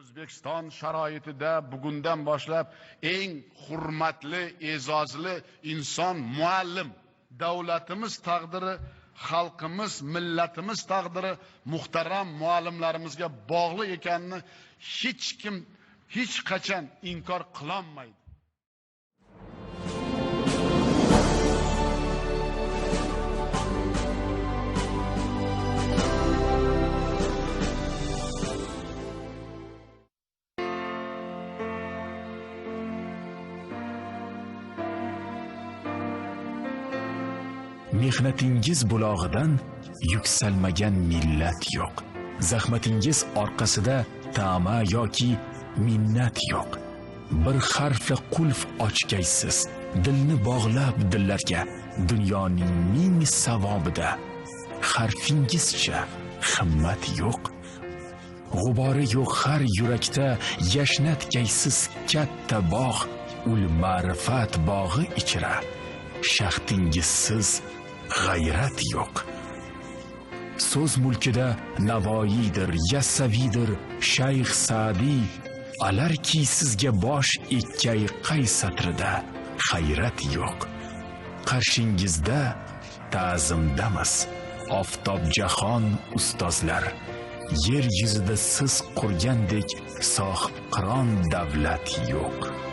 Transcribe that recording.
O'zbekiston sharoitida bugundan boshlab eng hurmatli, e'zozli inson muallim. Davlatimiz taqdiri, xalqimiz, millatimiz taqdiri muhtaram muallimlarimizga bog'liq ekanini hech kim hech qachon inkor qilolmaydi. Mehnatingiz bulog'idan yuksalmagan millat yo'q. Zahmatingiz orqasida ta'ma yoki minnat yo'q. Bir harfli qulf ochgaysiz, dilni bog'lab dillarga, dunyoning ming savobida harfingizcha himmat yo'q. G'ubori yo'q har yurakda yashnatgaysiz katta bog', ul ma'rifat bog'i ichra. Shaxtingizsiz g'ayrat yo'q. So'z mulkida Navoiydir, Yassaviydir, Shayx Sa'diy, alarki sizga bosh ekkay qay satrida hayrat yo'q. Qarshingizda ta'zimdamiz, oftob jahon ustozlar. Yer yuzida siz qurgandek sohibqiron davlat yo'q.